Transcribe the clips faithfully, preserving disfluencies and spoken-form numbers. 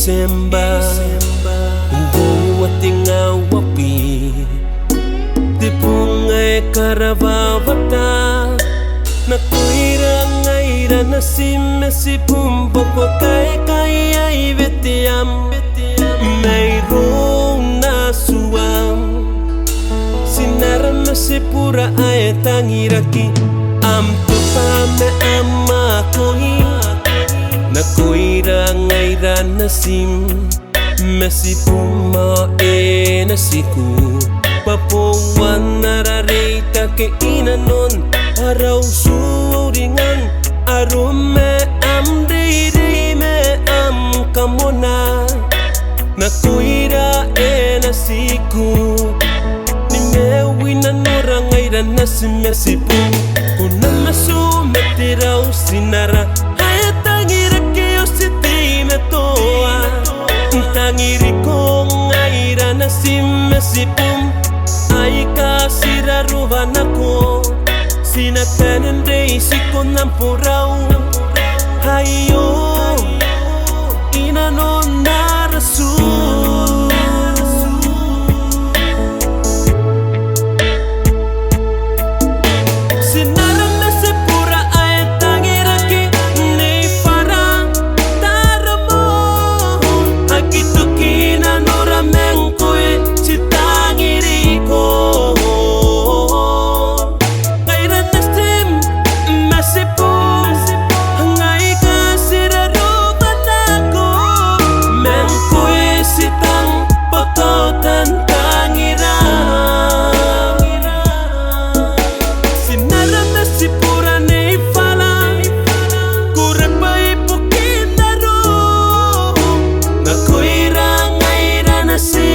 Tisemba, uoua te nga uabwi, te bong ae karawawata. Nakoira ngaira nati ma tibum, bwa ko kaekai ai weteam mairoun Atua. Ti nara ma tibura ae tangiraki, am toba ma am akoi. Nakoira ngaira nati ma tibum ao e na tiku, bwa bouan ara reitaki i nanon ara utu uringnga, arom ma am reirei ma am kamona. Nakoira e na tiku, ni maiu i nanora ngaira nati ma tibum. Ko na matu ma te rau tinara ae tangiraki, ao ti teimatoa n tangiriko ngaira nati ma tibum. Aika ti raroa nako, ti na bane n reitiko n am borau aio i nanon ara tua. Ti nara ma tibura ae tangiraki, Nei Fara Taramon. Aki toki nanora ma ngkoe, ti tangiriko. Ngaira nati ma tibum, aika ti raroa nako, ma ngkoe ti tang bototan tangira. Ti nara ma tibura Nei Fara, ko rabwa ibukin arom. Nakoira ngaira nati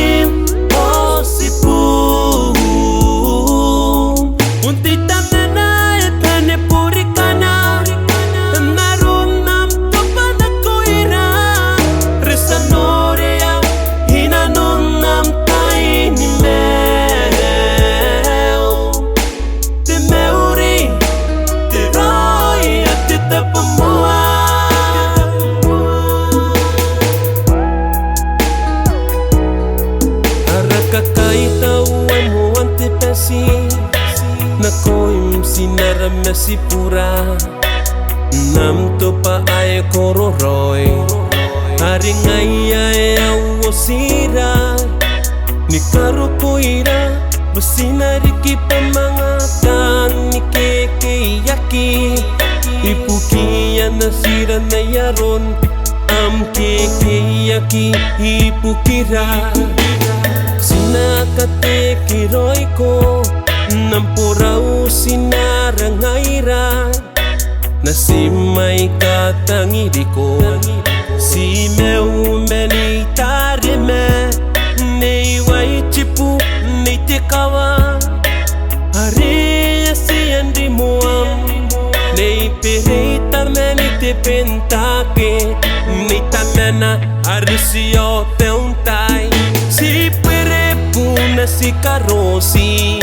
ao tibum. Bon te tamnei ae bane burikana n aron am toba nakoira. Ti a noria i nanon am tai ni maiu. Te mauri, te raoi ao te tabomoa. Ara kakaitau, am moan te bati nakoim, ti nara ma tibura. N am toba ae kororaoi, are ngaia ae a uotira ni karokoira, bwa ti na riki bwa manga taan kekeiaki ibukiia natira n ai aron am kekeiaki ibukira. Ti na katekeraoiko n am borau tinara ngaira, nati ma aika tangiriko. Ti maiu ma Nei Tareme, Nei Waitibu, Nei Tekawa, are e a tia n rimoam, Nei Bereita ma Nei Tebentake, Nei Tamana are ti a oba n tai. Ti bwerebo nati Karooti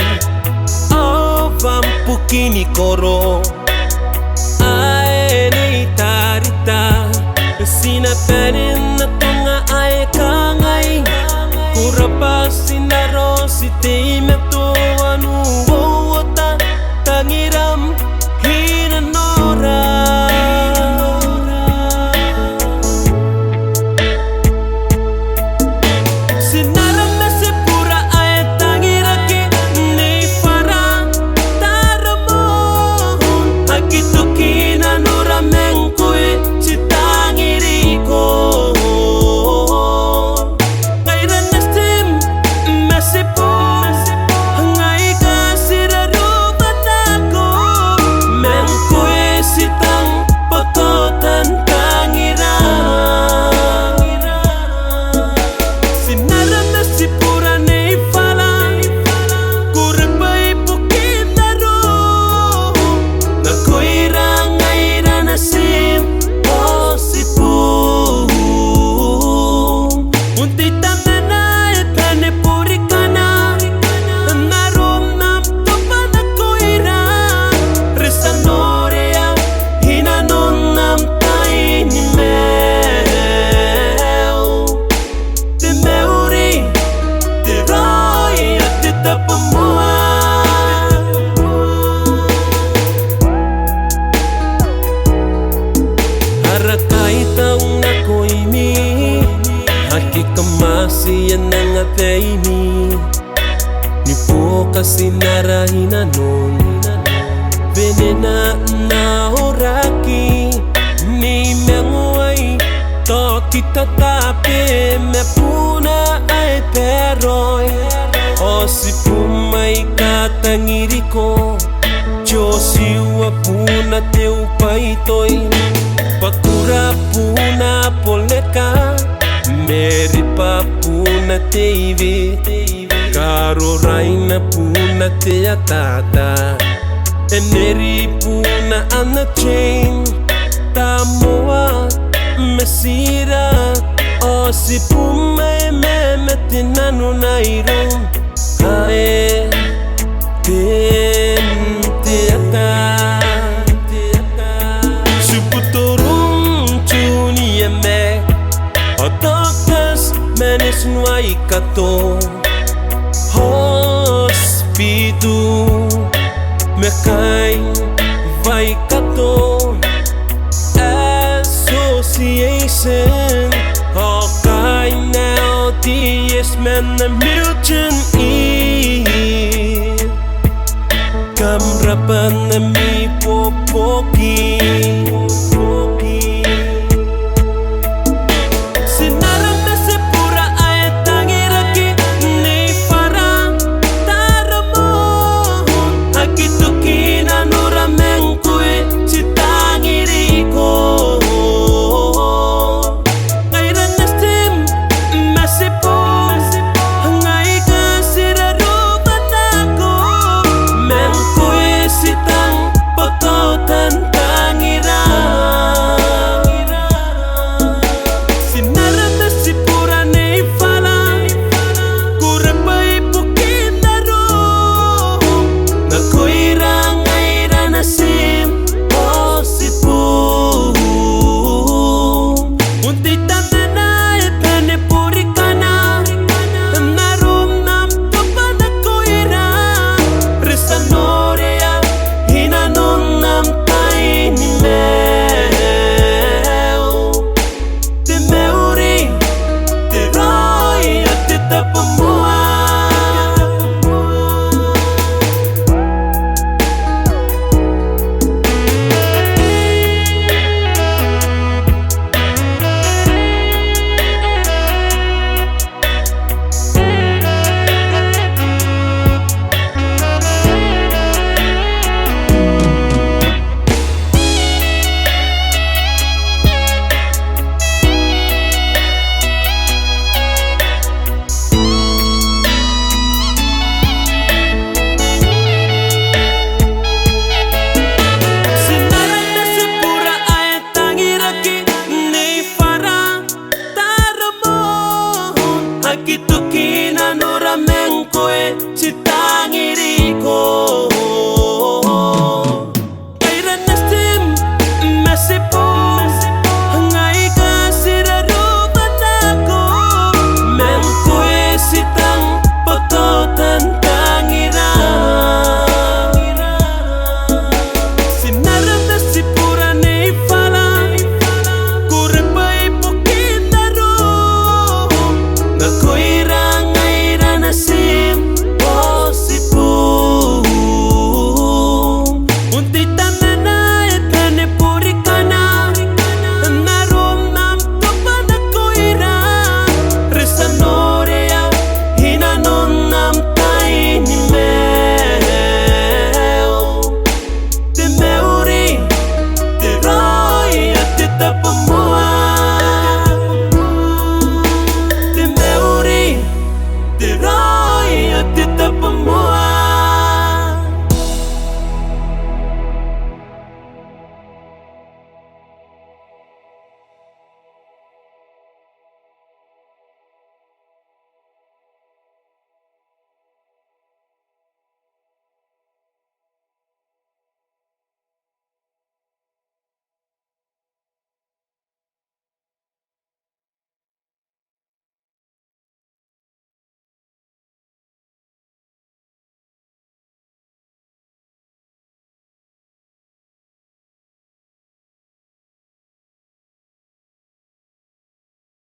ao Wambukinikoro ae Nei Tarita. Ti na bane n atonga ae kangai: Ko rabwa tinara, ti teimatoa n uouota tangiram i nanora. Ti nara ma tibura ae tangiraki, Nei Fara Taramon. Aki toki nanora ma ngkoe, ti tangiriko. Ngaira nati ma tibum, aini ni buoka tinara i nanon venena n aoraki, n iangoa ae tao ti tatabe ma buuna ae baroi. Ao ti bumai katangiriko, Jotiua buuna te ubaitoi, Bakura buuna Aboreka, Meriba buuna Teiwi, Karoraina buuna te ataata, Eneri buuna Ana Jane, Tamoa ma Tira. Ao ti bumai ma, ma te nano n airo ae ten te ata. Ti butoro Junior Mac, ao Doctors ma neeti n Waikato, Hospital ma kaain Waikato Association, ao kaain L D S ma N Milton E. Kam rabwa n ami boboki.